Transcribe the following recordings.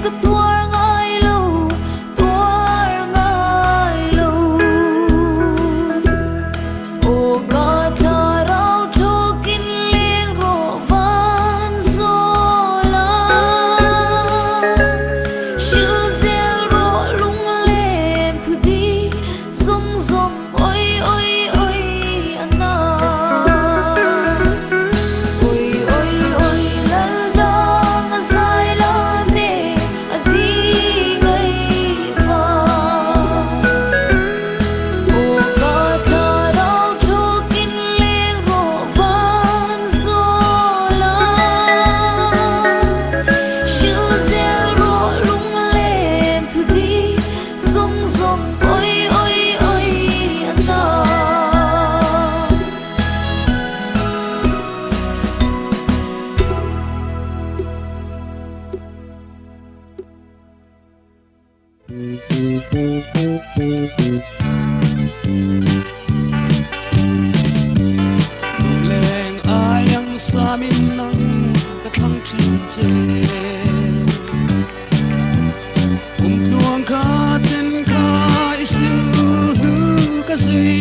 ka tuar ngai lo, tuar ngai lo. Aw ka thlarau thlawkin leng rawh van zawl a, Hril zel rawh lunglen thu dik zawng zawng oi oi oi a na. Oi oi oi lal dang a zai la me a ding ai vang. Aw ka thlarau thlawkin leng rawh van zawl a, Hril zel rawh lunglen thu dik zawng zawng oi oi oi a na. Leng ai ang samin nang ka thlang thin che Kum tluang kha chen kha i sul hnu ka zui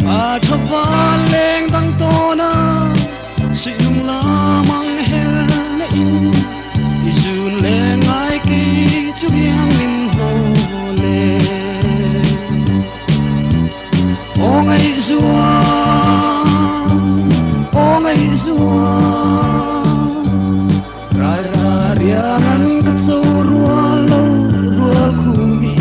A tha van leng dang tawna Suih lung lamang hel le in i zun le ngai kei chu hiang min haw le. Aw ngaihzual, aw ngaihzual, rai ra riang an ka cho rual lo rual khumi.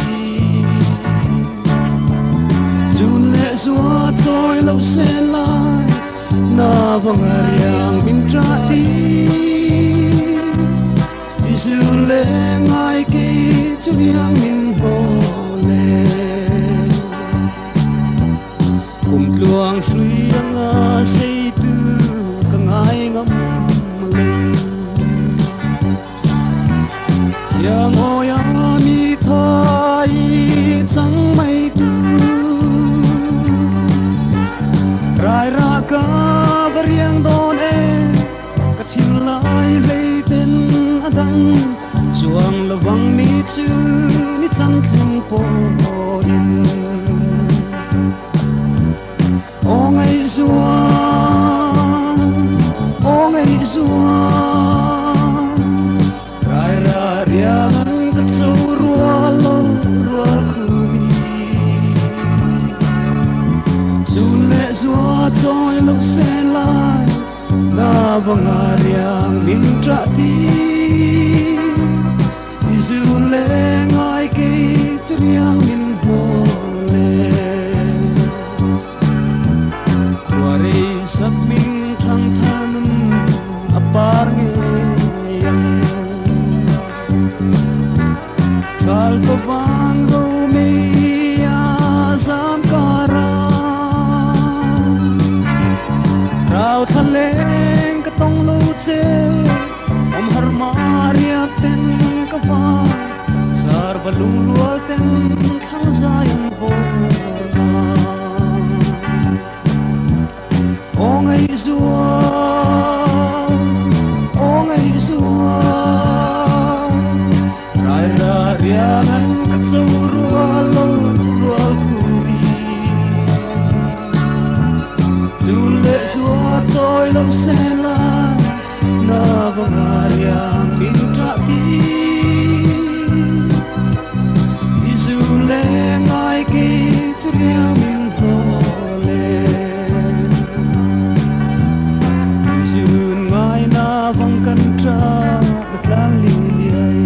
Zun le zua chawi lo sen lai na vang a riang min tra ti. I zun le ngai kei chu riang min haw le. Kum tluang hrui anga sei tu ka ngai ngam lo. Thiang awi a mi tha i chang mai tu. Rai ra ka va riang dawn e ka thinlai hlei ten a dang chuang lovang mi chu ni chang thleng pawhin. Aw ngaihzual, aw ngaihzual, rai ra riang an ka cho rual lo rual khumi. Zun le zua chawi lo sen lai, na vanga riang min tra ti. I zun le ngai kei chu riang min haw le. Khuarei sak ming thang thar nun a par ngei ang. Thal favang ro mei a zam kara. Rau thla leng ka tong lo che. Awm har ma riak ten ka var, zar va lungrual ten thlang zai an vawr na. Aw ngaihzual, aw ngaihzual, rai ra riang an ka cho rual lo rual khumi. Chun leh zua chawi lo sen lai, Na va ngariang min tra ti. I zun le ngai kei chu riang min haw le. I zun ngai na vang kan tra na tlang li liai.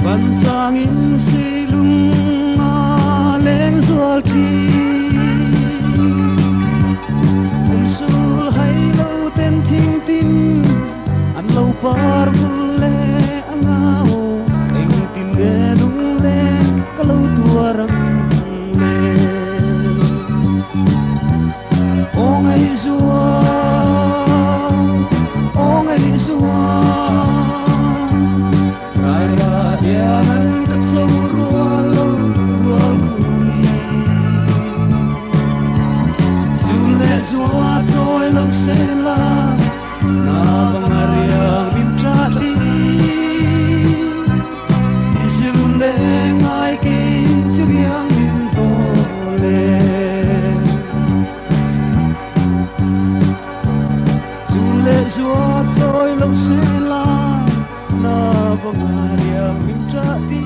Van chang in si lung a leng zual thi. Kum sul hai lo ten thing tin an lo par vul le anga aw engtin nge lung le ka lo tuar ang le. Aw ngaihzual, Leh zua chawi lo se la, na va ngai riang min ṭah tir.